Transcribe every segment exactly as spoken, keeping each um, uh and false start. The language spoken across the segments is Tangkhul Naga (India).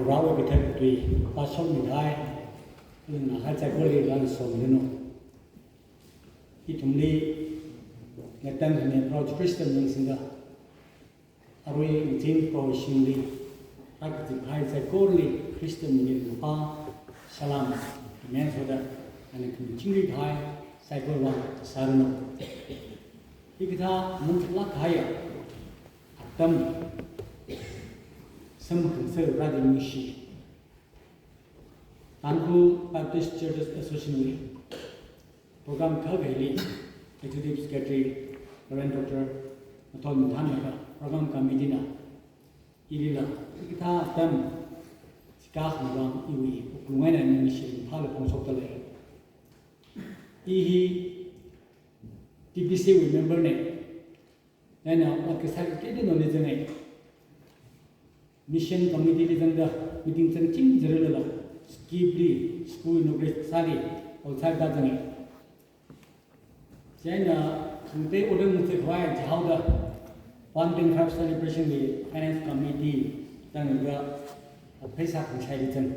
Proho kathar tui pāshokmihai, nganāhai saikorali ngasomranu. Ithumli ngatangkhami Proho Khrista ming singda, arui ngazin Proho shimli rākazip kahai saikorali Khrista mingli pā shalom, amen, soda, ana khami chingri kahai saikora vang sāranu. Hikathā mungkhatlāk kahaiya atam, samkaphang sārada ningshi. Tangkhul Baptist Churches Association wui program khakha hili Executive Secretary, Reverend Doctor Mathon Minthanna, program committee na ilila hikathā atam sika khangwang iwui wuklung eina ningshi ringphāla phongshokda lei. I hi T B C wui member na, eina ot kasā teoteona zanga. Mission committee li zangda meeting zangching zirlala, skip li, school inaugurate sāli, outside da zanga. Chieina khangatei order mungse khavai jihaoda, one twenty-five celebration li finance committee zanglaga pheisā khangshaili zang.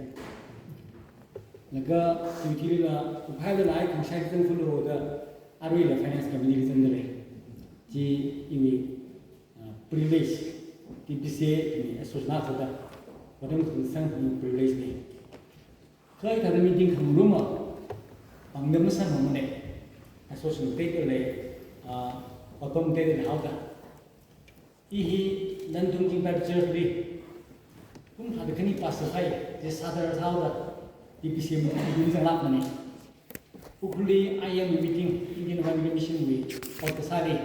Laga duty lila, kuphai lila ai khangshaili zang khulo da, aruila finance committee li zangda lei. Chi iwui, ah, privilege, T B C ni association na sāda, wadam khangsang ni privilege na. Kha hithāda meeting khangaruma, pāngda masāmamana, association teoteolei, ah, welcome teoteolei haoda. I hi Nantungching Baptist Church li kum thāda khani pastor sāi, je sāda sāhaoda, T B C meeting zanglākmana. Ukhrulli I M meeting, Indian Evangelical Mission wui, ot kasāli.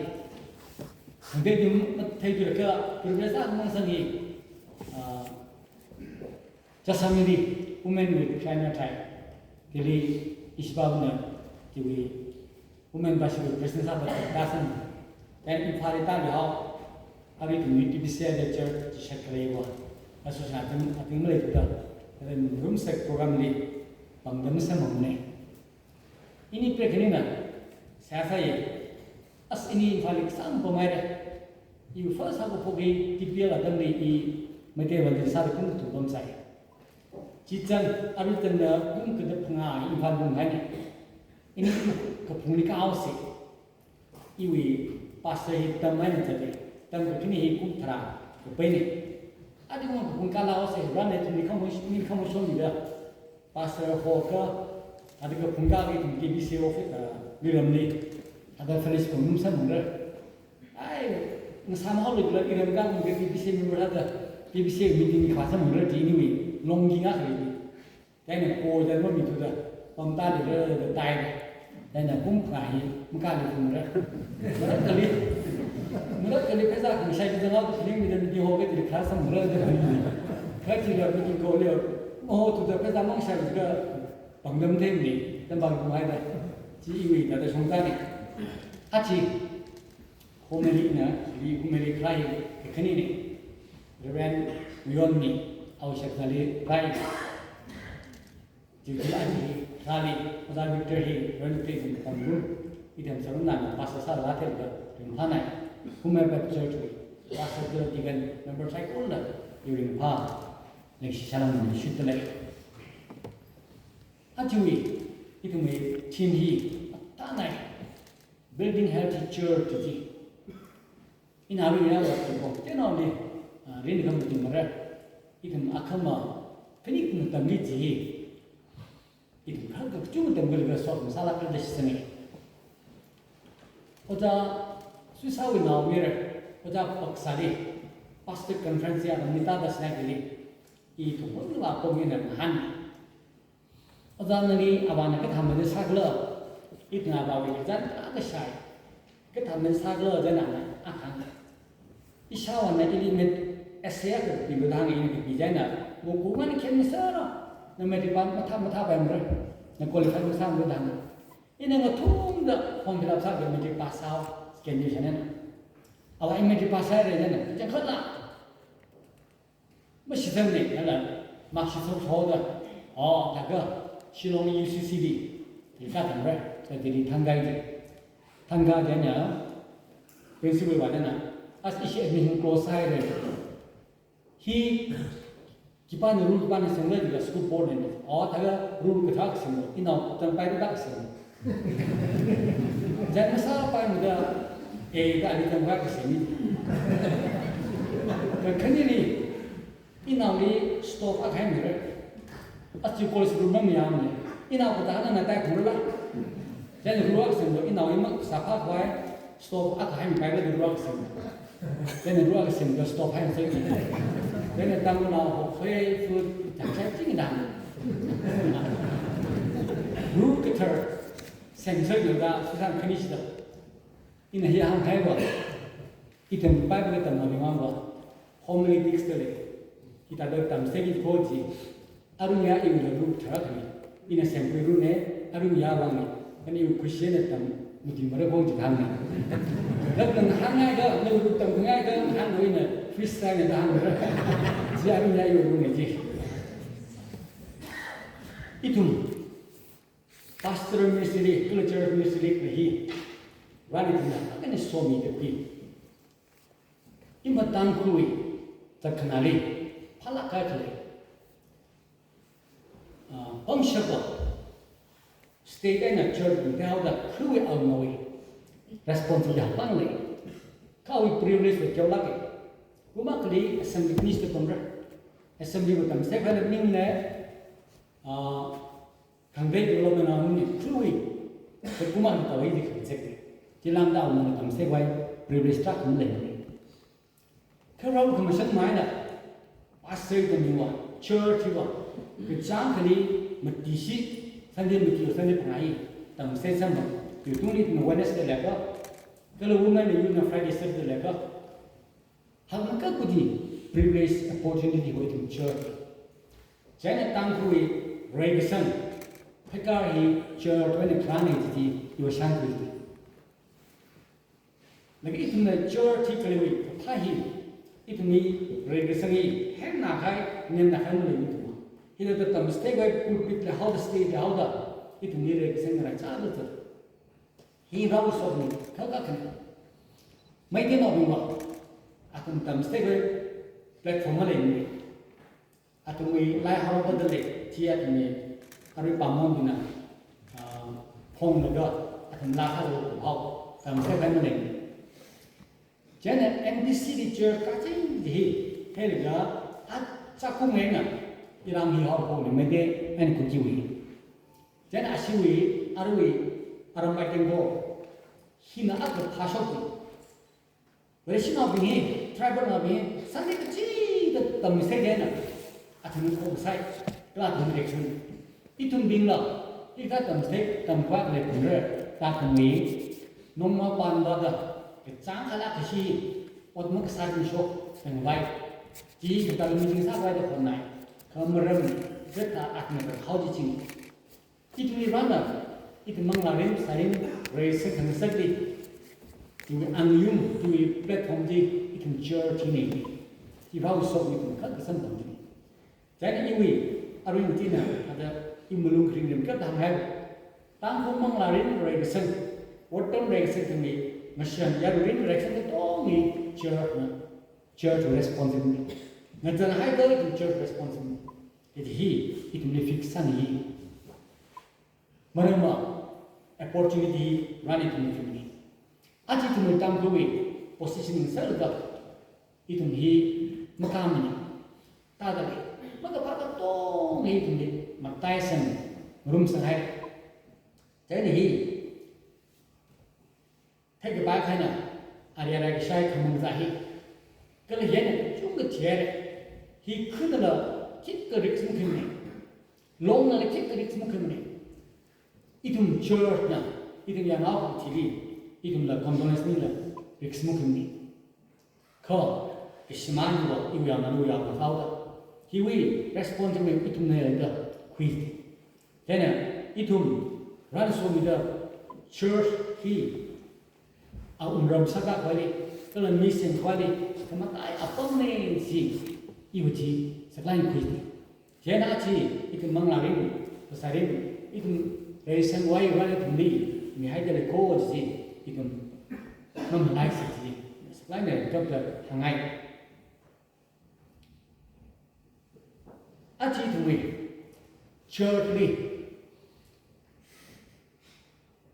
Hangdei dum mathei dura kha, privilege akha mang sāngi, ah, Jessami li, Women with China Tie, Delhi, Ishbabna, Delhi, Women Bashir President sāda, dasan, then Imphal li tāli hao, arui ithum T B C lecture, chishat khalei wa, association ating, ating maleithuda, then room sec program li, pāngda masāmamana. Ini prekhanina, sāsāya, as ini Imphal li kasāng pamhaira. I first hakaphok hi T P L atamli i Meitei Evangelist sāda kum kathum pamsai. Chizang, arui zangda kum kathum phangā Imphal pamhaina. Ini kaphungli kahaosa. Iwui pastor hi tam eina zata, tam kakhane hi kum tharā kapaina. Adi kum kaphung kala haosa, rāna ithumli khamui, mi khamui shomida. Pastor ho kha, adi kaphung kala ithum T B C office, ah, miramli. Ada fellowship kum sāmara. Ai, ngasā mahaolala iram kha ithum T B C member da, T B C meeting li kha sāmara, jiwui longki ngakha lei. Chieina ko jan mamithuda, pamtālira da tai. Chieina kum phangā hi, makali phungra. Marakhali, marakhali pheisā khangshaili zanghaoda, film mida midi hoga dili kha sāmara da. Kha chila midi ko leo, mahothuda pheisā mangshailaga, pāngda matheimana, tam pāng kumhaida. Chi iwui da da shongzana. Achi, Homily na, li homily khalei kakhanena. Reverend Yonni, awui shakzali khalei. Jibli aji khalei, Ojā Victor hi, Reverend Victor hi pāngrum. Ithum sārumna pastor sālaga theilaga ringphānai. Homily Baptist Church, pastor, deacon, member saikorala, ringphā. Leishisalam shitale. Achiwui, ithumwui theme hi, tanai. Building healthy church ji. Ina ri ya wa ko tena ni, ah, rin kam ti mara. Ithum akhama, kani kum tamli ji. Ithum kha kachung tamli ga so masala kal da shisane. Ojā Suisa wui nao mira, Ojā Paksali, Pastor Conference ya mita da sna kili. Ithum hon la ko mina han. Ojā nali avāna kathāmei sākhala, ithumna avāwui kazan akha shai. Kathāmei sākhala ojāna akhang. Ishāvāna ili met essay akha kapibing hānga, ina kapi chieina, wo ko ngani khen masāra, na matric pass mathā mathāpaimara, na qualify masāmara da hānga. Ina ngathumda form fill up sālaga matric pass sāo, second division eina. Avā i matric pass sāra chieina, chang khala. Mashitsangna, nala, mark shitsang shoda. Oh, thākha, Shillong U C C li, li katamra, ka Delhi thangkai ji. Thangkha chieina, principal vāna, as ishi admission close sāhaira. Hi, Khipāna rule khipāna semla jiakha school board na, o, thākha rule kathā kasem, inao tampai kathā kasem. Chieina masāpaimada, eh, da ali tampai kasem. Kakhaneli, inaoli stove akha haimira. Aja college rule mamayāmana. Inao kathāna natai khumrala. Chieina rule kasemlo, inaoli masāphākhavai stove akha haipaila rule kasem. Chieina rule kasem da stove haisai. Chieina Tangkhulnao ho khoi food, chang sai ching dang. Rule kathar semsai da, sisang khani shida. Ina hi hāngkahaiva, ithum Bible tamnaobingwui vang va, homiletics da lei, hithāda tamseki kaji, arui ya iwui rule tharākhani, ina semkhui rule na, arui ya vang na, kani iwui Christian na tam, muti mara kong ji hāngna. Lak nang hāngngaida, nawui rule tamkhangaida, hānglu ina freestyle na da hāngra. Chi arui ya iwui rule na ji. Ithum, Pastor ministry, kala church ministry kala hi, Varena ithumli khani somida khui. Ima Tangkhulwui zatkhanali, phalāk kahai khalei. Ah, pamshapa, state eina church wui teoda, khuiwui awungawui responsibility hapang lei. Kha awui privilege la kyaolāka. Kum akhali assembly minister pamra. Assembly wui tamsek khala ming na, ah, Khangatei development na muni khuiwui, kha kum akhali tawui di khangatei. Chilāngda awungana tamsek khavai privilege tarākha maleimana. Kha Varewui khamashung eina, pastor kamiwui, church wui, kachāng akhali matishi, Sunday mati, Sunday phangai, tamsek samphang, yutungli na Wednesday leikha, kala women na yutna Friday, Saturday leikha, Hakmang kakuji privilege opportunity hoi ithum church. Chieina Tangkhulwui reikasang, phekar hi church wui eina kharāna jiji iwui shānkhui. Laga ithumna church hi kaliwui, kathā hi, ithumwui reikasang hi, hennakahai, nennakahai malei ithum. Hithāda tamsek khavai pulpit leihaoda, stage leihaoda, ithumwui reikasang ngaraichāda zat. Hi Varewui sokmi, kha kakhane. Meiteinaobingva, athum tamsek khavai platform maleimana. Athumwui laihaoda lei, chi athumwui, arui pāngmongbingna, ah, phonglaga, athum laa hao, tamsek khavai maleimana. Chieina M T C li church kaching hi, hailaga, a chākum eina, iram hi haophokna Meitei eina Kukiwui. Chieina ashiwui, arui, aram Meitei ko, hina akha phāshokki. Vareshinaobing hi, tribal naobing hi, Sunday kachida tamsek eina, athum ko sai, kala athum reaction. Ithumbingla, ithā tamsek, tamkhavai leiphalungra, tākhamei, nongma panvāda, kachāng kala kashi, ot makasā shok, tangvai. Chi kathā meeting sāvāda khonai, kha maram, kathā athumna kahao chi ching. Ithumwui Varena, ithum manglārin, sārin, reisang khangasak chi, iwui angayung, iwui platform chi, ithum church china. Chi Varewui sokmi ithum kha kasamphang chi. Chieina iwui, arui ithumna, ada iwui malung kharing rim kathā hānghai. Tangkhul manglārin reikasang, otram reikasang thangli, ngashan yaruirin reikasang katonga church na, church responsible. Ngazanhaida ithum church responsible. Hithāda hi, ithumli fix sāngai. Maramva, opportunity Varena ithumli pimana. Aja ithumwui Tangkhulwui positioning sālaga, ithum hi makāmana. Tāda lei, makaphā katonga hi ithumli, mataisang, rumsanghai. Chieina hi, theikapai kahaina, ari arai kashai khamang zā hi. Kala hina, chungkha thei, hi khanala, khikha risk makhuimana. Longnala khikha risk makhuimana. Ithum church na, ithum yangao thili, ithumla condolence mila, risk makhuimana. Kha, ishimān hiva, iwui yangna, iwui yangna sāhaoda. Hiwui responsible ithumna da khui. Chieina, ithum, Varena somida, church hi, awungram sākhavai, kala mi semkhavai, kamatai apamna chi, iwui chi, saklāk eina khui. Chieina chi, ithum manglārin, phasārin, ithum reisangwui Varena ithumli, mihaida lei ko chi, ithum, mamalai si chi, saklāk eina kapda hāngngai. Chi thumwui, church li,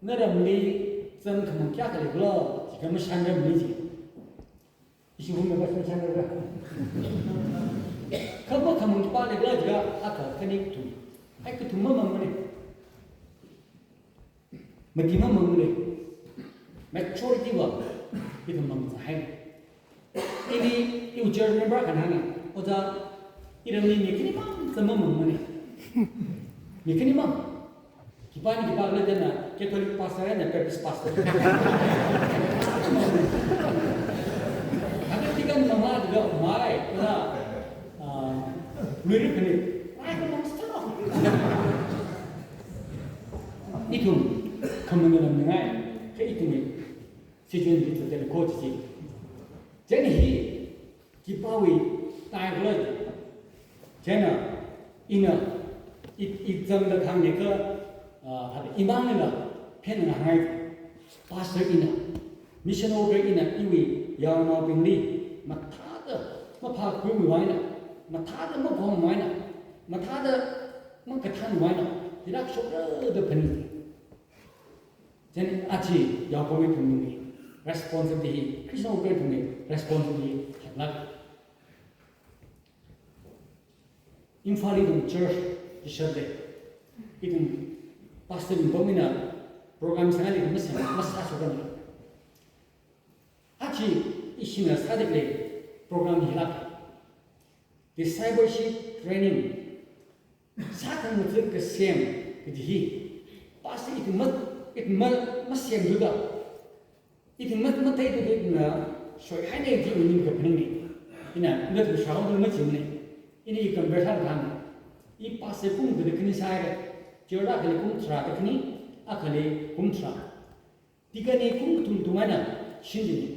naramli zangkhamang kayākha leikhala, jiakha mashanramli ji. Ishi humna ba shanra. Kha makhamang khipā leikhala jiakha, akha khani kathum. Ai kathum mamangmane. Mati mamangmane. Majority va, ithum mamangzahai. Ini, iwui church member akha hānga, Ojā, iramli mi khanimang zangmamangmane. Mi khanimang. Khipāna khipākhala da na, Catholic pastor eina Baptist pastor. Hāngda deacon mama da mai, kala, ah, luiri khani, ai khamang sāra. Ithum, khamang lam ngai, kha ithum, situation hi totally ko chi. Chieina hi, khipāwui taikhala. Chieina, ina, i, i zangda thang ne kha, ah, thāda imang ina, phen ngahai, pastor ina, mission worker ina, iwui yaonaobingli, mathāda, maphākhuiwui vang eina, mathāda makhongwui vang eina, mathāda makathānwui vang eina, hila shokra da phaning. Chieina aja yaokahomwui ithumwui responsibility hi, Christian worker ithumwui responsibility hi haklāk. Imphal li ithum church chi shapda, ithum pastor bingna program sāngaili masā, masāshokra. Aja ishina sāda khalei program hilāk. Discipleship training. Sākhangatha kasem kaji hi. Pastor ithum ma, ithum ma, masemthuda, ithum ma, matheithuda ithumna soihaine kaji iwui ningli kaphaningna. Ina, nathum shaoda machimane. Ini i compare sāda hānga. I pastor kum kida khani sāhaira. Church akhali kum tharāda khani, akhali kum tharā. Deacon hi kum kathum kathum eina shinjina,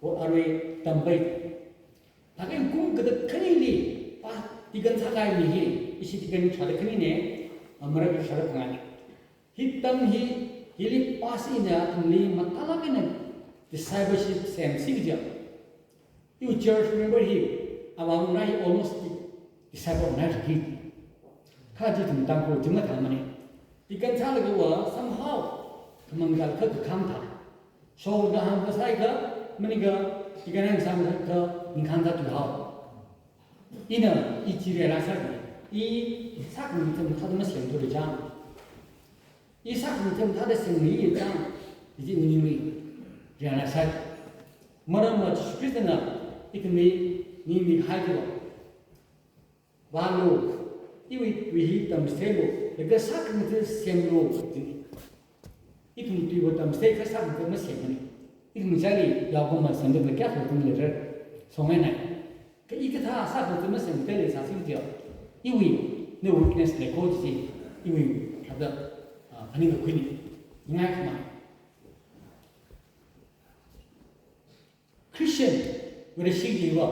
ko arui tampai. Thākha kum kida khanili pa deacon sākahai mi hi, ishi deacon tharāda khanine, a, marākashāda phangāne. Hi tam hi, hili pastor ina athumli mathālāk eina discipleship semsi kaja. Iwui church member hi, avāva̱ ngarā hi almost disciple nai riki. Kha chi ithum Tangkhul chi mathāmane. Deacon sālaga va somehow, khamang kala kha kakham thā. Shokda hāngkasā kha, maningakha, deacon hāngsākha, ningkhāng thā tui hao. Ina, i chi realize sāki. I sākhangatha mathāda masemthuda chang. I sākhangatha mathāda semli chang, iji ningli realize sāki. Maramva Jesu Khristana ithumli ningnihai kala. Vālu, iwui tui hi tamchitheilu, laga sākhangatha semlu, ji. Ithum tuiva tamchithei kha sākhangatha masemane. Ithum chili yaokahoma semda khalei kayākha ithum leira. Songainai. Kha i kathā sākhangatha masemda leisāsi kaja, iwui, na weakness lei ko chi, iwui, thāda, ah, phaningkakhuine, ngaikhamei. Christian, Vareshi jiva,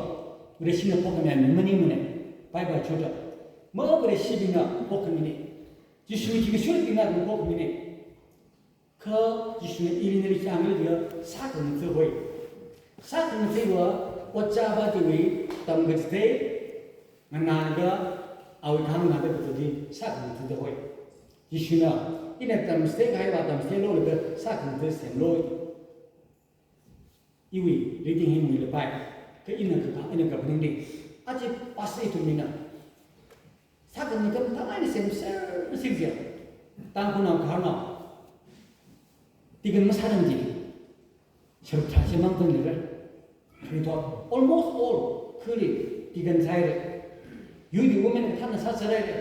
Vareshina phokhamei mi maningmane, Bible chotda. Ma Vareshibingna phokhamine. Jishu thikashurabingna phokhamine. Kha Jishuna ili nali hāngli jiakha sākhangatha hoi. Sākhangatha va, ojā va chiwui tamkachithei, nganālaga, awui kahāng nganāda kachithei, sākhangatha hoi. Jishuna, ina tamchithei kahai va tamchitheilu laga sākhangatha semlu. Iwui reading hi muilapai, kha ina kha, ina kaphaningli. Aja pastor ithumna sākhangatha mathālāk eina semser, semser jiakha, Tangkhulnao, Gaharnao, deacon masāranji. Sharuk tharā semang tangli ra. Khri thot, almost all, khuli deacon sāhaira. Youth women kathāna sāsāhaira.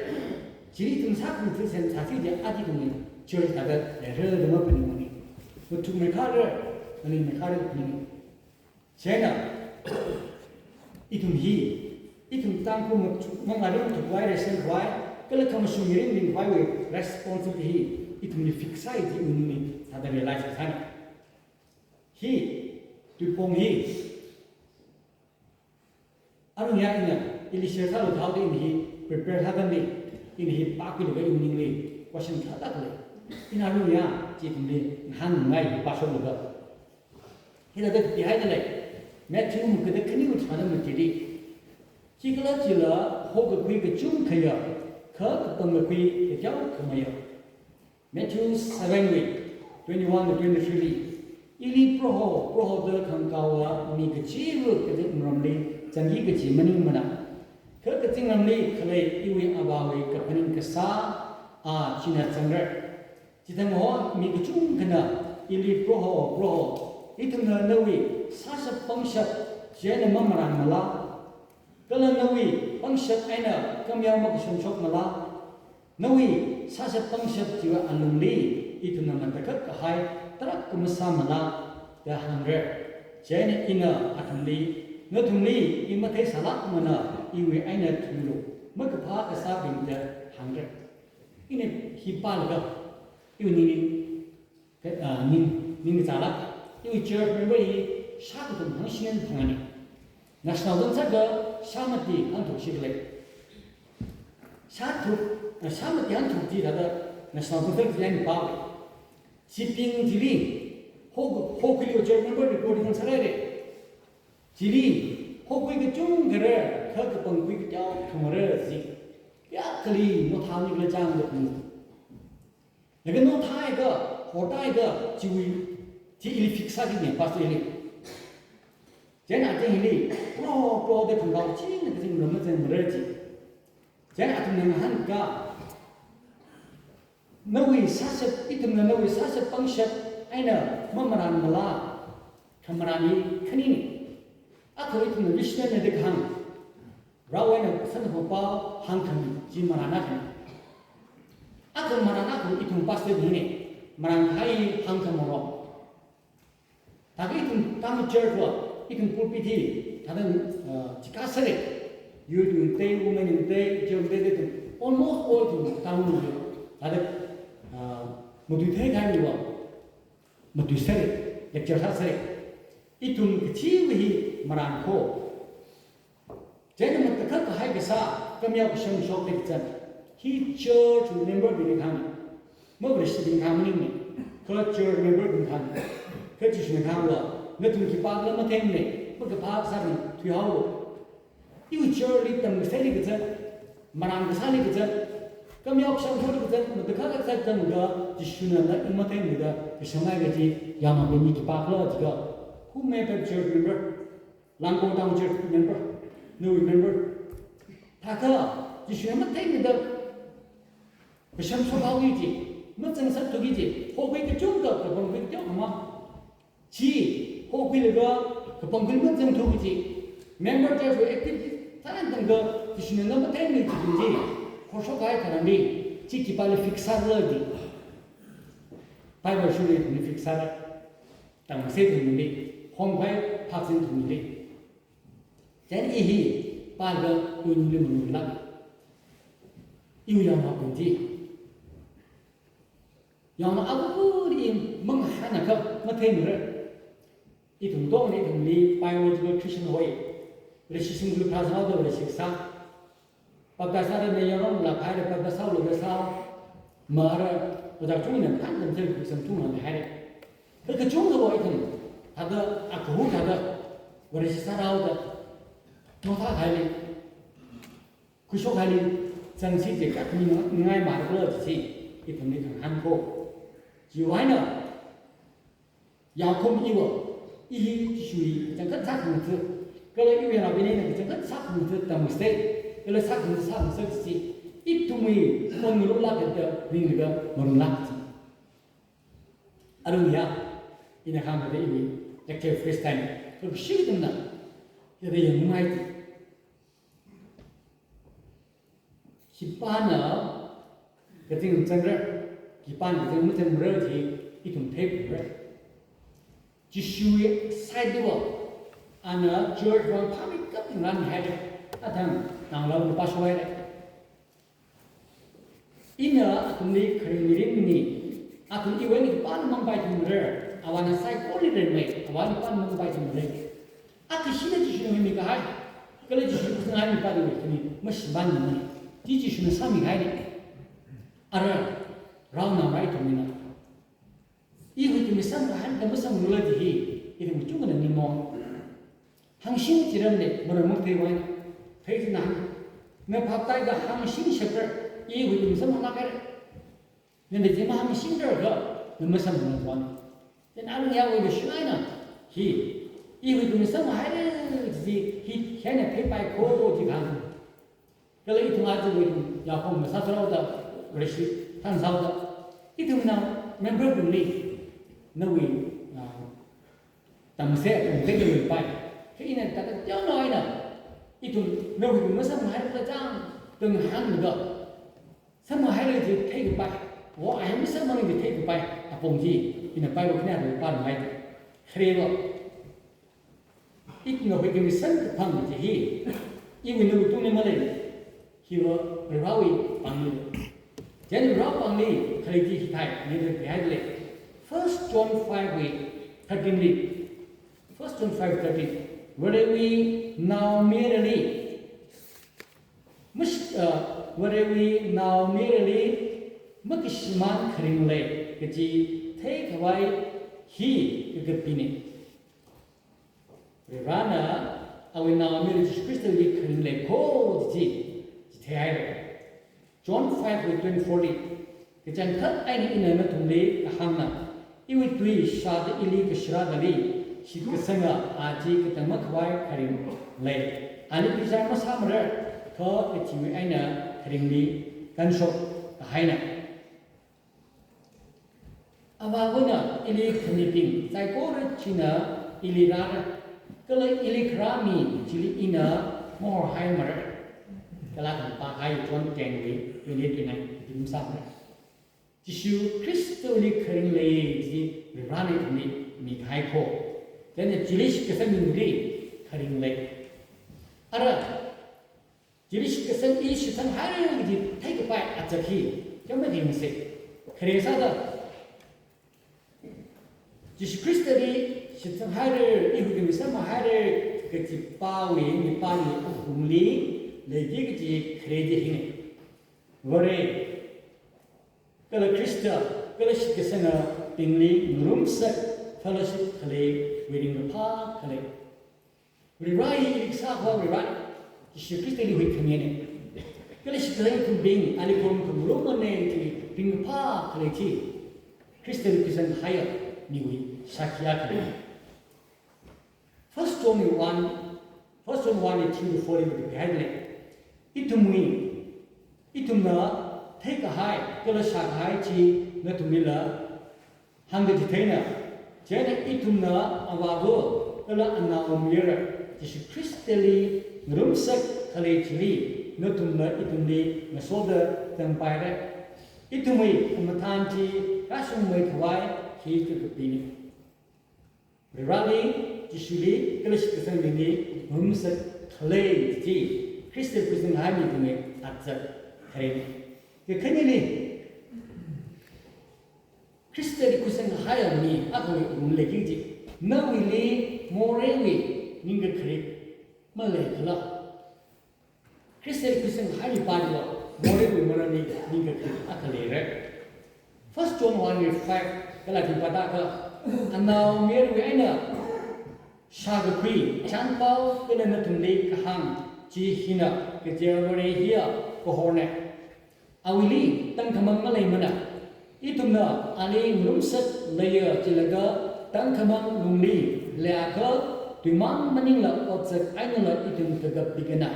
Chili ithum sākhangatha semsāsi jiakha aja ithumwui church thāda leira da maphaningmane. Mathukmeikharā, maleimeikharā phaninge. Chieina, ithum hi, ithum Tangkhul machuk, mangarum thukwai, ration khavai, kala khamashung mirin ringkhavaiwui responsibility hi, ithumli fix sāi ji iwui ningli, thāda realize sāsāne. Hi, tuipong hi, arui ya ina, ili share sālu thāhaoda ina hi prepare sāda ni, ina hi pākhuilaga iwui ningli question thāda khalei. Ina arui ya, chi ithumli ngahānngai hi pāshoklaga. Hithāda kapihaida lei. Matthew makada khaniwui tharāda matili. Khikhalajila hokakhui kachungkhaya, kha kapangkakhui kateokha maya. Matthew seven wui twenty-one to twenty-three li, ili Proho, Proho da khangkaowa mi kachiva̱ kazingramli zangki kaji maningmana. Kha kazingramli khalei iwui Avāwui kaphaning kasā A china zangra. Chithang ho mi kachungkhana ili Proho, Proho, ithumna nawui sāshap pangshap chieina mamarānmala? Kala nawui pangshap eina kameo makashamshokmala? Nawui sāshap pangshap chiwui alungli ithumna matakhak kahai tarākha masāmala, da hāngra. Chieina ina athumli, nathumli i matheisālākmana, iwui eina thuilu, makaphā kasābing, da hāngra. Ina hi pālaga, iwui ningli, ah, ning, ning zālāk, iwui church member hi shākathum hangshinin phangāni. National zangsaga shāmati hangthuk shikle. Shāthuk, ah, shāmati hangthuk chi thāda national zangsaga chi eina pāwe. Sibing chili, ho, hokhuili church member recording sālaire. Chili, hokhui kachungkhara, kha kapangkhui kateokha mara ji. Kayākhali nothāni kala chang da pung. Laga nothāakha, hotāakha, chiwui, chi ili fix sāki ne, pastor ili. Chieina athang hili, Proho, Proho da khangkao china kazingramli mazangmara ji. Chieina athumna ngahānka, nawui sāshap, ithumna nawui sāshap pangshap eina mamarānmala, khamarān hi khanini. Akha ithumna missionary da kahāng, rao eina sanhopao hāngkhami chi marān akhana. Akha marān akha ithum pastor bingna marān kahai hāngkhamoro. Thākha ithum Tangkhul church va, ithum pulpit hi, thāda, uh, chika sāre. Youth wui te, women wui te, church te, te ithum, almost all ithum Tangkhul hi, thāda, uh, matuithei kahai va, matuisāre, lecture sāsāre. Ithum kachiwui hi marān kho. Chieina matakhak kahai kasā, kameo kashamshok te kazang. Hi church member bingna kahāng. Ma Vareshibingna kahāng maningmana. Kha church member bingna kahāng. Kha Jishuna kahāngva, nathum khipākhala matheimana, makaphā kasāli thuihaolu. Iwui church li tamkasaili kazang, marān kasāli kazang, kameo kashamshokli kazang, matakhak kasā kazanglaga, Jishuna nali matheimada kashamhai kaji, yangmabing mi khipākhala jiakha, who may be church member? Langkawi Town Church member, nawui member. Thākha, Jishuna matheimada kashamshokhaoki ji, mazangsāthuki ji, hokhui kachungkha kapangkhui kateokha ma. Chi, hokhuilaga kapangkhui mazangthuki ji, member church wui active tharan tangkha, Jishuna na matheimada jibing ji, khorshokhai tharanli, chi khipāli fix sāra ji. Bible shurli ithumli fix sāra. Tamkasei ithumli, hongkhai phaksin ithumli. Chieina i hi pālaga iwui ningli malunglāk. Iwui yangmabing chi. Yangna avāva̱li mangahānakha matheimara. Ithum tongni ithumli biological Christian hoi. Vareshi shimkhurli phasāhaoda Vareshi kasā. Baptize sāda ne yaron la phaira, baptize sālu da sā, mara, ojā chungna kan kan tel kusam chungna haira. Kha kachungkha ithum, thāda, akhu thāda, Vareshi sāraoda, nothāhaili, khuishokhaili, zangsi je kakmi ngai mara kala ji, ithumli khangahān kho. Chiwui eina, yaokhum iva, i hi Jishuwui kachangkhat sākhangatha, kala iwui Varena kachangkhat sākhangatha tamkasei, kala sākhangatha sākhangatha chi, ithumwui phon ngaluklāk da ringlaga malunglāk ji. Arui ya, ina hāngda iwui active Christian, kala shitamna, yada yangngai ji. Khipāna kazing mazangra, khipāna kazing mazangra ji ithum theiphalungra. Jishuwui side liva, ana church vang phāmeikap tingran haira, athang nanglau nipā shohaira. Ina athumli kharing mirin ni, athum iwui eina khipāna mangpaithumra, avāna saikora ringmei, avāna khipāna mangpaithumra. Akha shina Jishuna huimi kahai, kala Jishuna khuisanghai mipā dui khani, mashimānmana. Chi Jishuna sāmihaina. Ara, rao nao rai ithumna. I huikhami samkahai, da masamlula ji hi, ithum kachungkhana ningmaong. Hangshing chiramna, maram matheivai. Phei china, na phap tai da hāngshing shapra, i huikum samphang haira. Nana chi mahāngshing dara kha, na masamphang tuan. Then alu ya wei shuaina, hi, i huikum samphang haira, chi, hi, hina phei pai kho, chi kang. Kala ithum aja wei, ya khong na sa tharau da, reshi, than sau da. Ithum na, member bungli, na wei, ah, tamse, athum kajawui pai. Kha ina tata tiao na ina. Ithum, na huikum masamphang haira kachang, tang hāngda. Samphang haira chi theikapai. Wo, ai masamphang chi theikapai. Apong chi, ina pai wo khina ru pa mai. Khare wo. Ithumna huikum samphang chi hi. Iwui na utung ni malei. Hiva Varewui pāngli. Then Varewui pāngli, khare chi hithai, ni de behind le. First John five wui thirteen li. First John five thirteen. Varewui naomayarali. Mas, uh, Varewui naomayarali. Makashimān kharing lei. Kaji theikhavai hi kakapina. Varena, awui naomayara Jesu Khristali kharing lei kho chi, chi theihaira. John five wui twenty-four li, kachangkhat eina ina nathumli kahāngna, iwui tui shāda ili kashara dali, shitkasanga a chi katang makhavai kharing lei. Ali bichar masāmara, kha kathiwui eina kharingli kanshok kahaina. Avāvana ili khamibing saikora china ili rāra, kala ili kharā mi chili ina mahorhaimara. Kala khampa hai John ten wui twenty-eight twenty-nine ithum sāmara. Jishu Khristali kharing lei chi Varena ithumli mikahai kho. Then chili shitkasang mili kharing lei. Ara, chili shitkasang i shitsang haira chi theikapai achak hi, kya ma ding se. Khare sāda. Jishu Khristali shitsang haira, i huikum samphang haira, kaji pāwui, mi pāwui, ahungli, leiki kaji khare chi hina. Vare, kala Khrista, kala shitkasangabingli, ngarumsak, fellowship khalei, wui ringkaphā khalei. Varewui ili kasā khavai Vare, Jishu Khristali huikhamina. Kala shitkasang ithumbing, ali khorumkhangarum mana chi, ringkaphā khalei chi. Khristali khuisang haiya, miwui shākhi khalei. First John one, First John one three to four li behind le. Ithumwui, ithumna theikahai, kala shākahai chi nathumlila hāngda chitheina, chieina ithumna Avāva kala Anaomayara Jishu Khristali ngarumsak khalei chili, nathumna ithumli ngasoda tangpaira. Ithumwui khamathān chi kashungmei khavai hi kakapina. Vareli, Jishuli, kala shitkasangbingli ngarumsak khalei chi, Khristali khuisang hai mi ithumwui achak kharena. Kakhaneli, Khristali khuisang haiya mi akhawui alungli leiki chi, nawuili moreiwui ningkakharik maleikhala? Khristali khuisang hai mi pāli va, moreiwui marānli ningkakharik akha leira. First John one wui five, kala thing pāda kha, Anaomayarwui eina shākakhui chānpao kala nathumli kahāng chi hina, kaja Vare hiya kahorna. Awuili tangkhamang maleimana. Ithumna ali ngarumsak leiya chilaga tangkhamang lungli leiakha tuimang maningla otsak einala ithum kakap bigana.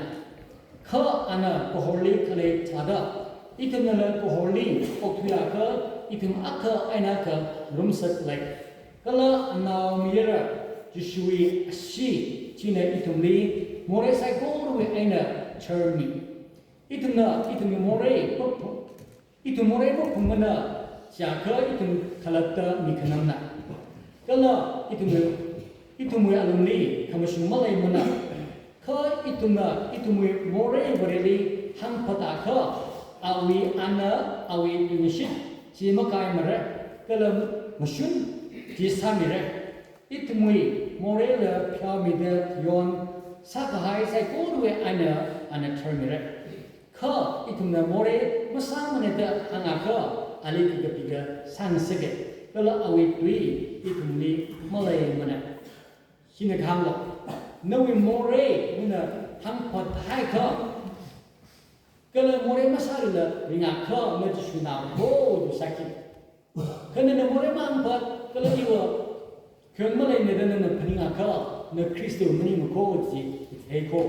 Kha ana kahorli khalei thāda, ithumnala kahorli okthuiakha ithum akha eina akha ngarumsak lei. Kala Anaomayara Jishuwui ashee china ithumli morei saikorawui eina tharmi. Ithumna, ithumwui morei maphung, ithum morei maphungmana, chiakha ithum khalatta mi khanangna. Kala ithumwui, ithumwui alungli khamashung maleimana. Kha ithumna, ithumwui morei Vareli hāngphāda kha, awui ana, awui tuingashit chi makaimara, kala mashun chi sāmira. Ithumwui moreila pheomida yon sākahai saikorawui eina ana tharmira. Kha ithumna morei masāmana da hāngakha ali kakapika sāngasaka, kala awui tui ithumli maleimana. Hina kahānglo, nawui morei nana hāngphat haikha, kala morei masārila ringakha na Jishu nao ko da sāki. Kha nana morei mahāngphat kala iva khayang maleimada nana phaningakha na Khristawui maningmana ko chi theiko.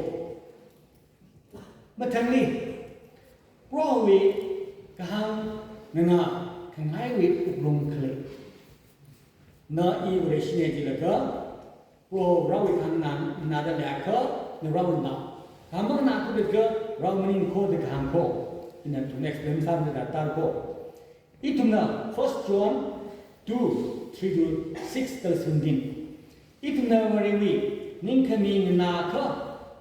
Mathangli, Prohowui kahāng ngangā khangaiwui wuklung khalei. Na i Vareshina jilaga, Proho Varewui kahāng nganāda leiakha, na Varewui nao. Kahāng manganākhuilaga Varewui maning ko da kahāng ko. Ina ithum explain sāmida tār ko. Ithumna First John two, three to six kala seventeen. Ithumna Varewui ningkhami nganākha,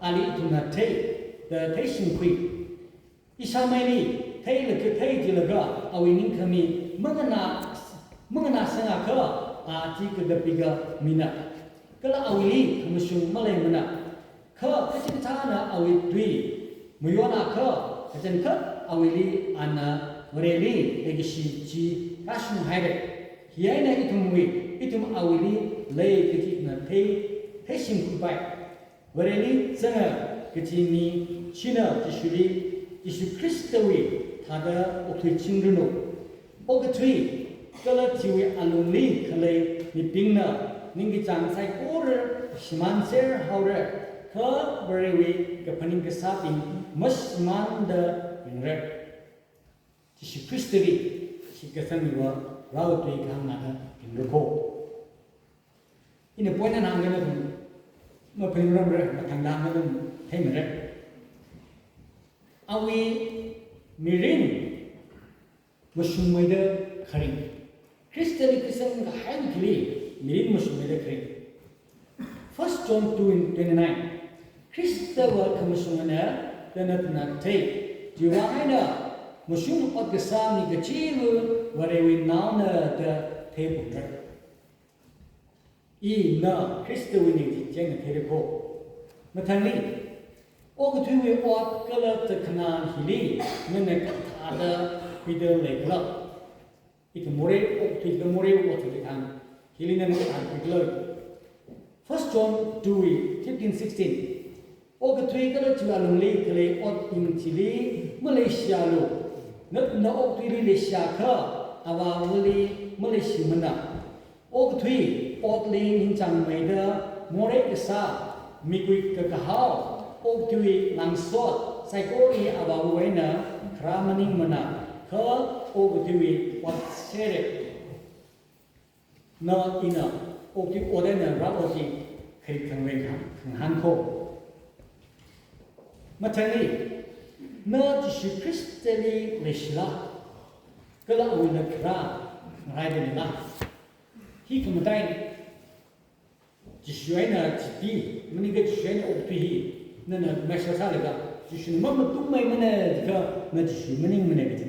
ali ithumna thei, da theishingkhui. Ishāmeili, theilakha thei jilaga, awui ningkhami manganā, manganāsangakha, a chi kakapiga mina. Kala awuili khamashung maleimana. Kha kachikathāna awui tui mayonakha, kachangkhat awuili ana Vareli leikashi chi kashung haira. Hi eina ithumwui, ithum awuili lei kaji ithumna thei, theishingkhuipai. Vareli zanga kaji mi china Jishuli, Jishu Khristawui thāda okathui chingranu. Okathui kala chiwui alungli khalei mibingna ningkachāng saikora shimānser haora, kha Varewui kaphaning kasābing mashimānda ringra. Jishu Khristali shitkasang miva Varewui tui kahāng nada ringra ko. Ina point na hāngda nathum maphaningrumra, mathangda hāngda nathum theimara. Awui mirin mashungmeida kharing. Khristali khuisang kahai hili mirin mashungmeida kharing. First John two in twenty-nine. Khristava khamashungana da nathumna thei. Chiwui vang eina mashung ot kasā mi kachiva Varewui naona da theiphalungra. Ina Khristawuina chi chieina theira ko. Mathangli, okathuiwui ot kala takhanan hili nana kathāda khuida leikhala. Ithum morei, okathui kala morei ot chi kahāng hili nana kathāda khuikhala. First John two, fifteen, sixteen. Okathui kala chiwui alungli khalei otbing chili maleishialu. Nathumna okathuili leishiakha Avāvali maleishimana. Okathui otli ningchāngmeida morei kasā, mikui kakahao, okathuiwui langsot saikora Avāvawui eina kharā maningmana, kha okathuiwui ot sera. Na ina okathui ot eina rā ot chi kharik khangarei khangahān ko. Mathangli, na Jishu Khristali leishila, kala awuina kharā ngaraida leila. Hi khamataiya, Jishu eina chipi, maningakha Jishu eina okathui hi nana measure sālaga, Jishuna mamatungmeimana jiakha na Jishu maningmana kaji.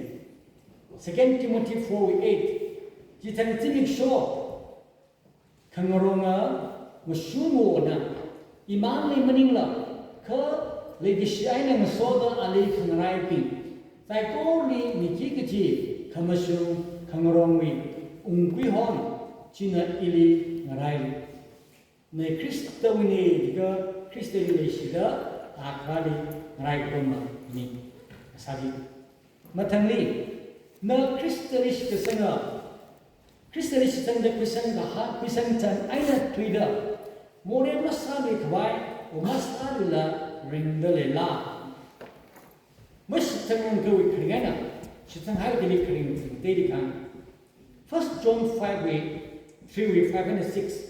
Second Timothy four eight. Chithang zimiksho khangaronga mashungona, imangli maningla, kha leikashi eina ngasoda ali khangaraibing saikorali miki kaji khamashung khangarongwui ungkui hon, china ili ngaraili. Na Khristawuina jiakha Khristali leishida akharali ngaraikapama mi. Sādi. Mathangli, na Khristali shitkasanga, Khristali shitsangda khuisang kaha, khuisang chān eina thuida, morei masāmikhavai, o masārila ringda leila. Mashitsangrangkhavai kharing eina, shitsanghai kali kharing singtei di kahāng. First John five wui, three wui, five and six.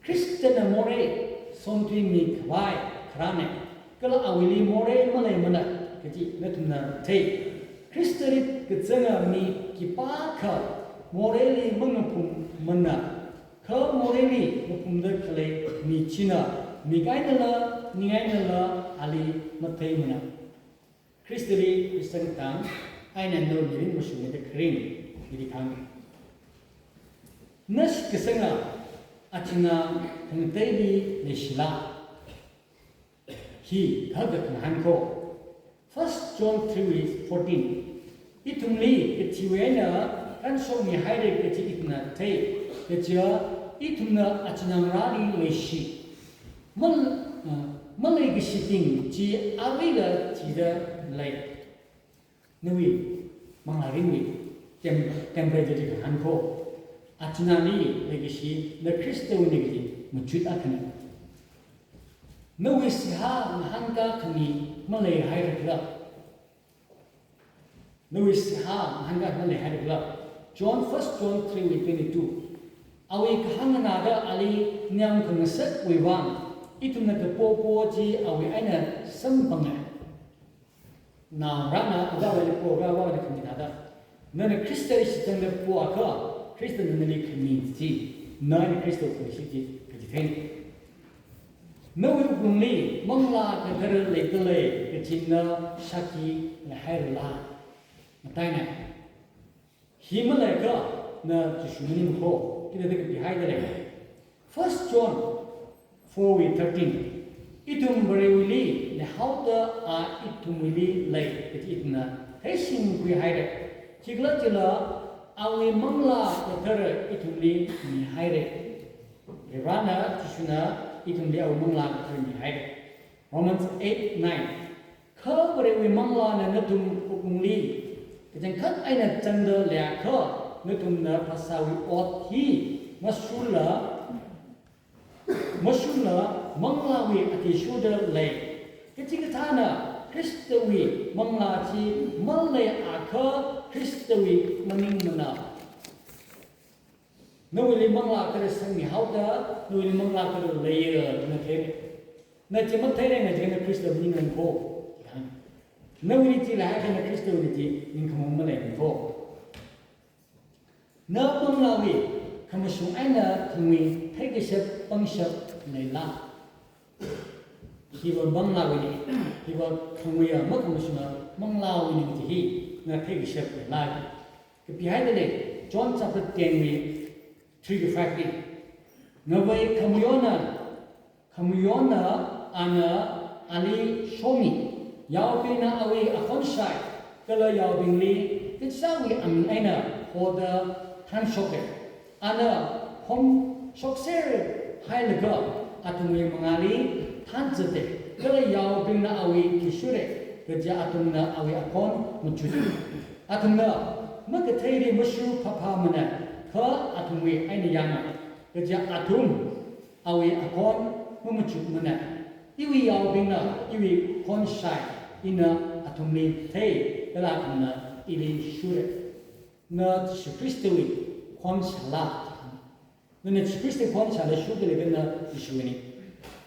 Khristana morei somthuimikhavai kharāna, kala awuili morei maleimana kaji nathumna thei. Khristali kazanga mi khipākha moreili mangaphungmana, kha moreili ngaphungda khalei mi china mik einala, ning einala ali matheimana. Khristali khuisang tang eina nawui mirin mashungmeida kharing, hili kahāng. Na shitkasanga achinā khangateili leishila. Hi kahaka khangahān ko. First John three fourteen. Ithumli kathiwui eina kanshokmihaira kaji ithumna thei, kaja ithumna achinā ngarāli leishi. Mal, uh, Maleikashibing chi aruila chida lei. Nawui manglārinwui tem-, temperature chi kahān kho. Achinali leikashi na Khristawuina kaji machut akhana. Nawui seihā ngahānkā khami maleihaira khala. Nawui seihā ngahānkā maleihaira khala. John, First John three wui twenty-two. Awui kahāng nganāda ali niam khangasakwui vang, ithumna kapo po chi awui eina samphanga. Naongarāna agavāli po, agavāli khami thāda. Nana Khristali shitsangda poakha, Khristana nali khami chi, na eina Khristawui khami chi kaji thei. Nawui wuklungli Manglā Kathara leidalei kaji na shākhi leihairala? Mataina. Hi maleiakha na Jishu maning kho, kida da kapihaida lei. First John four wui thirteen. Ithum Varewuili leihaoda a ithumwuili lei kaji ithumna theishingkhuihaira. Chikhala chila awui Manglā Kathara ithumli mihaira. Varena, Jishuna ithumli awui Manglā Kathara mihaira. Romans eight nine. Kha Varewui Manglāna nathum wuklungli kachangkhat eina zangda leiakha, nathumna phasāwui ot hi mashurla, mashurla Manglāwui athishurda lei. Kachikathāna Khristawui Manglā chi maleiakha Khristawui maningmana. Nawuili Manglā Kathara sangmihaoda, nawuili Manglā Kathara leiya na theira. Na chi matheiranga jiakha na Khristawui maningmana kho. Nawuili chi leihaiakha na Khristawuili chi ningkhama̱ng maleimana kho. Na Manglāwui khamashung eina thangwui theikashap pangshap leila? Hiva Manglāwuina, hiva thangwuiya makhamashuwa Manglāwuina kaji hi na theikashap leila? Kapihaida lei, John chapter ten wui three to five li. Ngavei khamayona, khamayona ana ali shomi. Yaobingna awui akhon shai, kala yaobingli kachāwui aming eina hoda thanshoka. Ana homshokser hailaga athumwui mangāli thanzata, kala yaobingna awui khi shura, kaja athumna awui akhon machuta. Athumna makatheili mashur phāphāmana, kha athumwui eina yānga, kaja athum awui akhon mamachutmana. Iwui yaobingna iwui khon shai, ina athumli thei, kala athumna ili shura. Na Jishu Khristawui khon shāla? Nana Jishu Khristawui khon shāla shurda leiakha na Jishuwuina.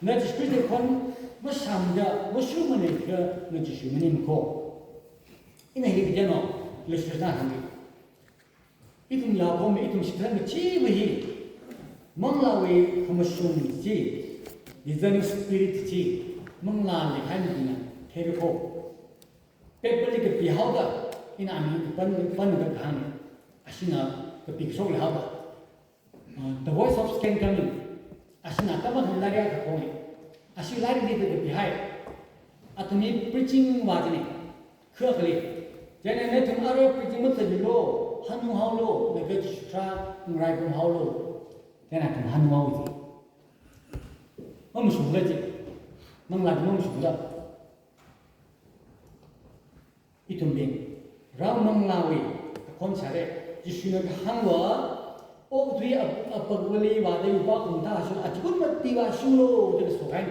Na Jishu Khristawui khon mashāmada, mashurmana jiakha na Jishu maningmana kho. Ina hi kajano, illustration hāngki. Ithum yaokahomawui, ithum shitkathar kachiva̱ hi, Manglāwui khamashung chi, discerning spirit chi, Manglā leikahai mibingna theira kho. Paperli kapihaoda, ina aming kapan, pan kahāng, ashina kapikashok leihaoda. Uh, The Voice of Saint Kangmin, ashina tamda khalei lairik akha khuiya. Ashi lairikli kapihai. Athumwui preaching va jina. Kha khalei. Chieina nathum arui preaching mazatmilu, hanunghaolu, laga Jishu tharā ngaraiphunghaolu. Chieina athum hanunghaowa ji. Mamashungla ji. Manglā chi mamashungla. Ithumbing, rao Manglāwui akhon shāra, Jishuna kahāngva, okathui ap-, apakvali vāda yuva khuntha shu, achikun mati vāshunglu, da kaso hai.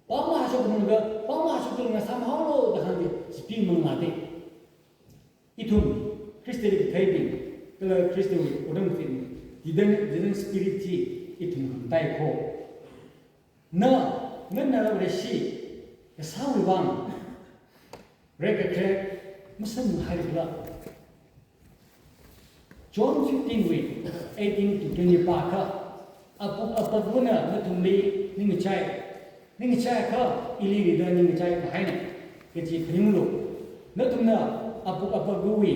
Pama shu khanungda, pama shu khanungda samhaolu, da hāngda, chipi Manglāda. Ithum, Khristali katheibing, kala Khristawui otram katheibing, discerning, discerning spirit chi, ithum khangatai kho. Na, nana Vareshi kasāwui vang, rekakharek masāmhaira khala. John fifteen wui eighteen to twenty pākha, apuk apakvana nathumli ningkachai, ningkachaiakha ili rida ningkachai kahaina, kaji phaninglu. Nathumna apuk apakvawui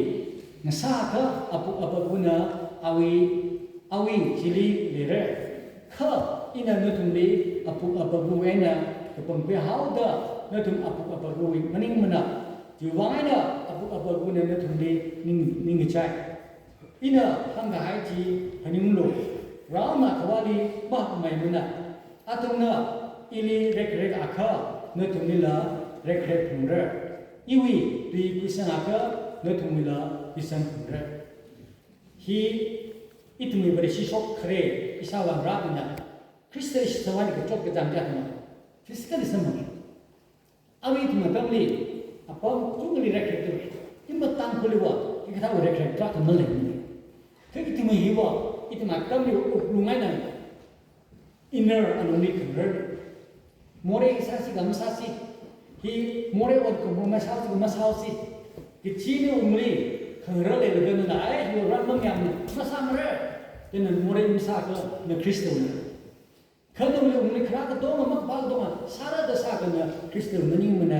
ngasāakha apuk apakvana awui, awui chili leira. Kha ina nathumli apuk apakvawui eina kapangkhuihaoda nathum apuk apakvawui maningmana. Chiwui vang eina apuk apakvana nathumli ning, ningkachai. Ina hāngkahai chi phaninglu. Raona kavāli mahakmeimana. Athumna Ili rekrek akha nathumlila rekrek phungra. Iwui tui khuisang akha nathumwuila khuisang phungra. Hi ithumwui Vareshi shok khare, ishāvā ngarābingna Khristali shitsangvāli kachot kachāng kayā thāna, physical samphang. Arui ithum atamli, apam chungli rekrek tu, ima Tangkhulliva, hikathāwui rekrek tarākha maleimana. Kha ithumwui hiva, ithum atamli wuklung eina, inner alungli khangarar. Morei sāsi kha masāsi. Hi morei ot kha masāsi kha masāsi. Kachili wungli khangarar leilaga nana, ai, hiva ram mangyāmana, masāmara. Chieina morei masāakha na Khristawuina. Kha nawui wungli kharā katonga, makaphā katonga sāra da sāakha na Khristawui maningmana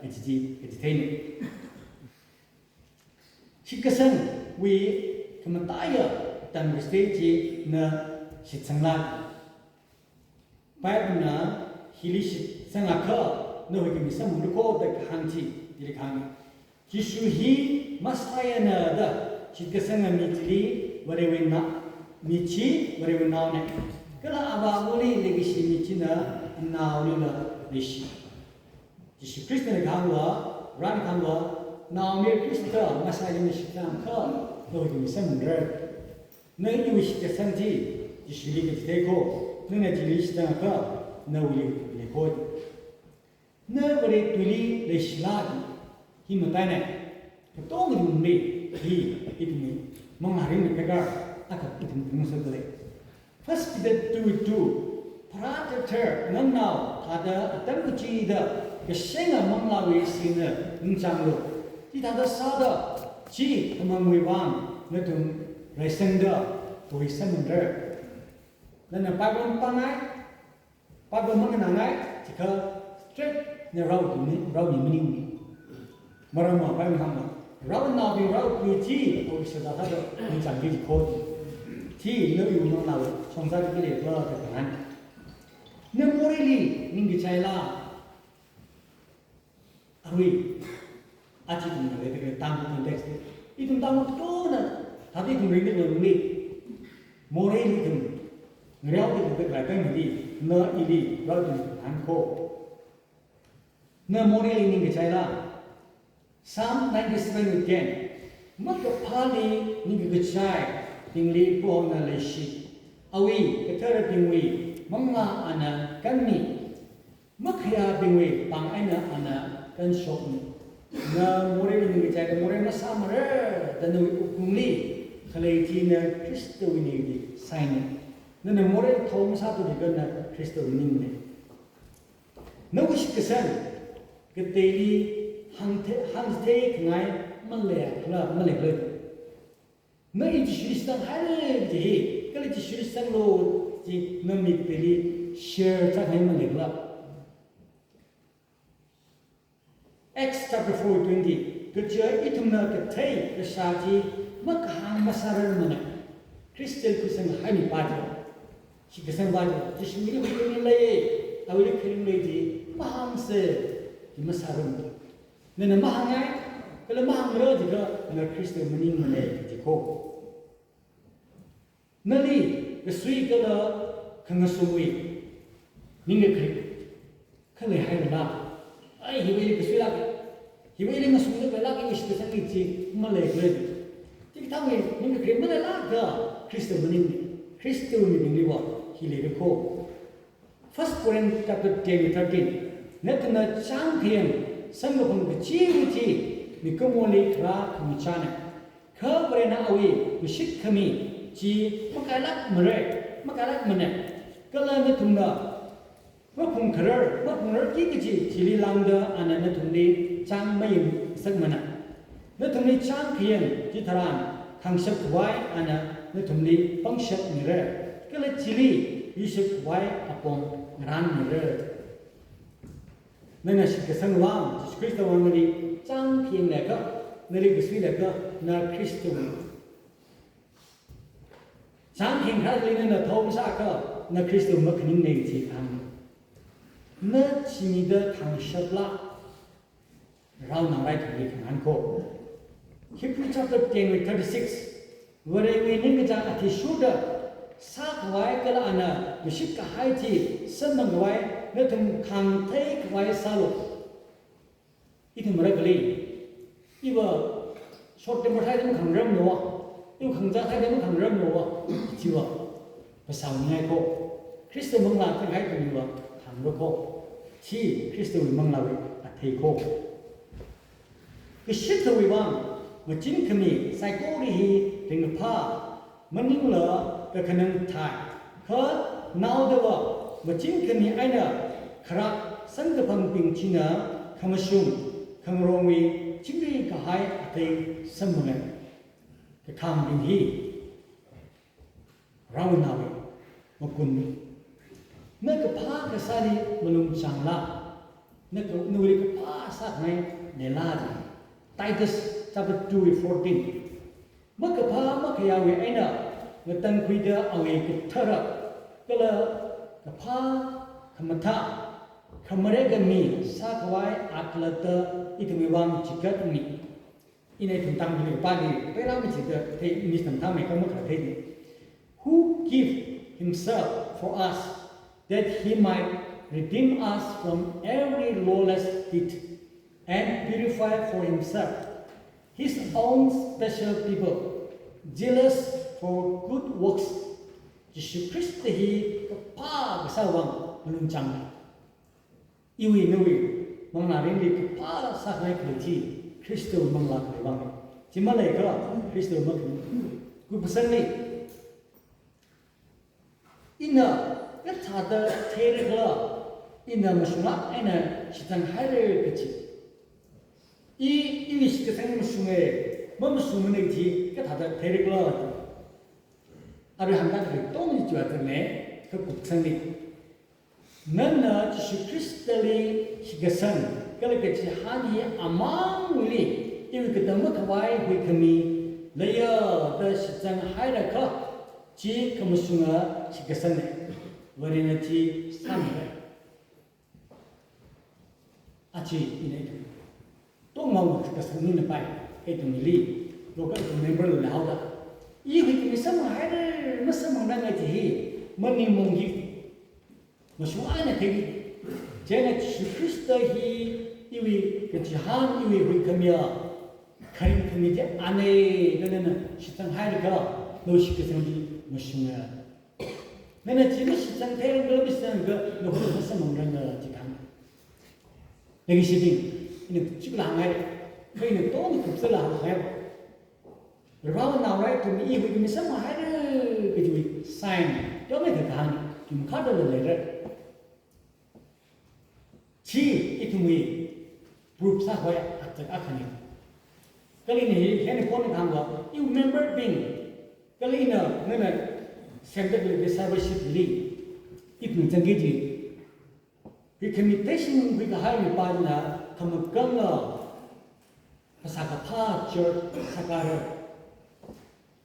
kaji chi, kaji theina. Shitkasangwui khamataiya tangkasei chi na shitsangla. Bible na hili shitsang akha, nawui khami samphanglu kho da kahāng chi, hili kahāng. Jishu hi Messiah na da shitkasanga mi chili Varewui na, mi chi Varewui naona. Kala Avāvali leikashi mi china anaolila leishi. Jishu Khristana kahāngva, Varena kahāngva, naomayara Khrista Messiah na shitsang akha, nawui khami samphangra. Na iwui shitkasang chi Jishuli kachithei kho, nana chili shitsang akha, nawuili kachithei kho. Na Vare tuili leishila, hi mataina, katonga wungli, hi, ithumwui manglā ringda kaka, akha ithum ringsa khalei. First Peter two two, pharāda tharda, nganānao thāda atam kachida, kasenga manglāwui singna ningchānglu. Chithāda sāda, chi thamangwui vang nathum raisangda, khuisamphangra. Nana Bible pāngai, Bible manganāngai, chikha straight na rao tui ni, raowui maningmana. Maramva Bible hāngva, raonaobing raotui chi, awui shada thāda ningchāngki ji kho. Chi nawui manglāwui shongza kali khala da kahāng. Na moreili ningkachaila. Arui, aja ithumna leida khalei Tangkhul context li, ithum Tangkhul katongana, thāda ithum ringda khalei lungli, moreili ithum ngareoda leida khalei atam hili, na ili raotui kahāng kho. Na moreili ningkachaila. Psalm ninety-seven wui ten. Makaphāli ningkachaibingli Prohona leishi. Awui katharabingwui manglā ana kanmi. Makhayābingwui pāng eina ana kanshokmi. Na moreili ningkachaida morei masāmara da nawui wuklungli khalei chi na Khristawuina da sāhaina. Nana morei thao masāthuakha na Khristawui maningmana. Nawui shitkasang kateili hāngthei, hāngthei khangai maleikhala, maleikhala. Na i Jishuli shitsanghaira kaji hi, kala Jishuli shitsanglu kaji na mi kateili share sākhangai maleikhala. Acts chapter four twenty. Kaja ithumna kathei kashā chi makahāng masārarmana. Christian khuisanghaimi pa chi, shitkasang pa chi, Jishuli khuining lei, awuili khuining lei ji mahāngsa ji masārarmana. Nana mahāngngai, kala mahāngmara jiakha na Khristawui maningmana ji kho. Nali kasui kala khangasungwui ningkakharik kha leihairala? Ai, hiwuili kasuilāk, hiwuili ngasungda leilāk, ishi kasang ichi maleikhala. Chikathāwui ningkakharik maleilākda Khristawui maning, Khristawui mibingliva hi leira kho. First Corinth chapter ten wui thirteen. Nathumna chāngkhayang samkaphang kachiwui chi mikumoli kharā khangachāna. Kha Varena awui mashitkhami chi makailākmara, makailākmana. Kala nathumna maphungkharar, maphungrarki kaji chili lāngda ana nathumli chāng mayingasakmana. Nathumli chāngkhayang chitharan khangashap khavai ana nathumli pangshap mira. Kala chili yuishap khavai apong ngarānmira. Nana shitkasang vang, Jishu Khrista vang nali chāngkhayang leiakha, nali kasui leiakha, na Khristawui. Chāngkhayang kharāli nana thao masāakha, na Khristawui makhaningnei ji kahāng. Na chimida khangashapla, raonao raithumli khangahān kho. Hebrew chapter ten wui thirty-six. Varewui ningkachāng athishurda sākhavai kala ana mashitkahai chi samphang khavai Nathum khāngthei khavai sālu. Ithum marakali. Iva short temper sāhaida makhangararmana. Iva khangachā sāhaida makhangararmana. Chiva phasāngai ko. Khristawui manglā thanghai kamiva khāngra ko. Chi Khristawui manglāwui athei ko. Kashitthawui vang, machin khami saikora hi ringkaphā, maningla kakhanang thai. Kha naodava, machin khami eina kharak samkaphangbing china khamashung khangarongwui chingri kahai athei samphanga. Kakhangbing hi Varewui naowui makunna. Na kaphā kasāli malung changla, na ka-, nawuili kaphā sākhangai leila da. Titus chapter two verse fourteen. Makaphā makhayāwui eina ngatangkhuida awui kathara, kala kaphā khamathā, khamareka mi sākhavai akhalatta ithumwui vang chigatmi. Ina ithum Tangkhulli pāli, pera machida thei, English tamthamei kha makhalei thei. Who gave himself for us, that he might redeem us from every lawless deed, and purify for himself his own special people, zealous for good works. Jishu Khrista hi kaphā kasā vang malung chang. Iwui nawui manglā ringli kaphā sākhangai khalei chi Khristawui manglā khalei vang. Chi maleiakha Khristawui makhalei. Kupsangli, ina kathāda theirakhala, ina mashunglāk eina shitsang haira kachi. I, iwui shitkasang mashunga, mamashungmana chi kathāda theirakhala. Arui hāngda khalei tongli chiva tangna, kakupsangli. Nana Jishu Khristali shitkasang, kala kachihān hi amangli, iwui katang makhavai huikhami leiya da shitsang hairakha, chi khamashunga shitkasangna. Varena chi sāmira. Achi ina ithum tongmang shitkasang nina pai, ithumli, local ithum member la haoda. I huikhami samphang haira, masamphangranglakha chi hi, maningmong hi, mashung eina thei. Chieina Jishu Khrista hi iwui kachihān, iwui huikhamiya, kharing khami chi ana da nana shitsang hairakha, nawui shitkasang chi mashunga. Nana chi mashitsang theiranglakha, mashitsangakha, nawui masamphangranga chi kahāng. Leikashibing, ina chukla ngai, kha ina tongda kupsangla ngai. Varewui naorai ithum iwui huikhami samphang haira kajiwui sign, teomeikha kahāng, ithum khadala leira. Chi ithumwui proof sākhavai atak akhana. Kala ina hi, hina kona kahāngva, iwui member bing, kala ina, nana semda khalei discipleship li, ithum zangki kaji. Huikhami theishingkhui kahai mipāna khamakanga phasā kaphā church sākara.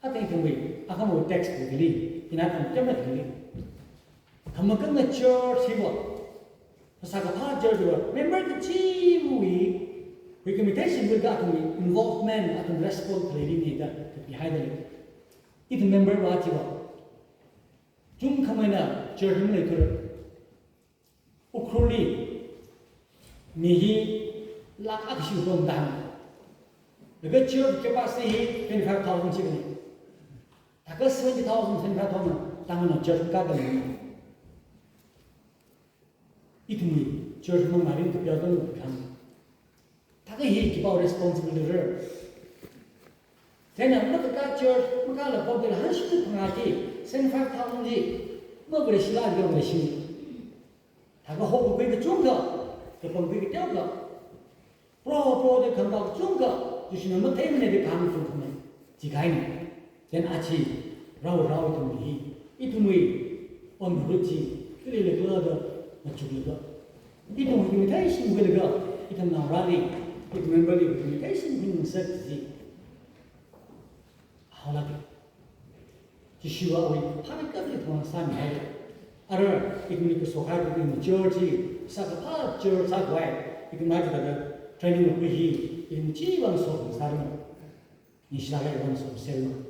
Athei ithumwui, akhama text bing li, ina atam teomeikha li. Khamakanga church hiva, phasā kaphā church hiva, member kachivawui, huikhami theishingkhuilaga athumwui involvement, athum respond khaleili nida, kapihaida lei. Ithum member va chiva, chungkhameina church maleithura. Ukhrulli mi hi lakh akha shipam da hānga. Laga church capacity hi twenty-five thousand chikani. Thākha seventy thousand, seventy-five thousand tangna church ka da hānga. Ithumwui church manglā ringkaphā tong kahāng. Thākha hi khipāwui responsibility ra. Chieina makaka church, makala pok dila hanshi phangā chi, seventy-five thousand chi, mavāra shila, mavāra shi. Thākha hokakhui kachungkha, kapangkhui kateokha, pro, pro da khangkā kachungkha, Jishuna matheimana da kahāng kachungkha mei. Chi kahaina. Then achi, rao rao ithum hi, ithumwui, on the road chi, kali le kala da, machuklaga. Ithum huikhami theishingkhuilaga, ithum naorali, ithum member li huikhami theishingkhui ngasakchi. Haolaki. Jishuwui phāmeikapli thong sāmihai. Ara, ithumli kaso kahai ithum church hi, phasā kaphā church sākhavai, ithum hithāda training makhui hi, ithum chiwui vang so sāra. Nishilaga ithum so sāra.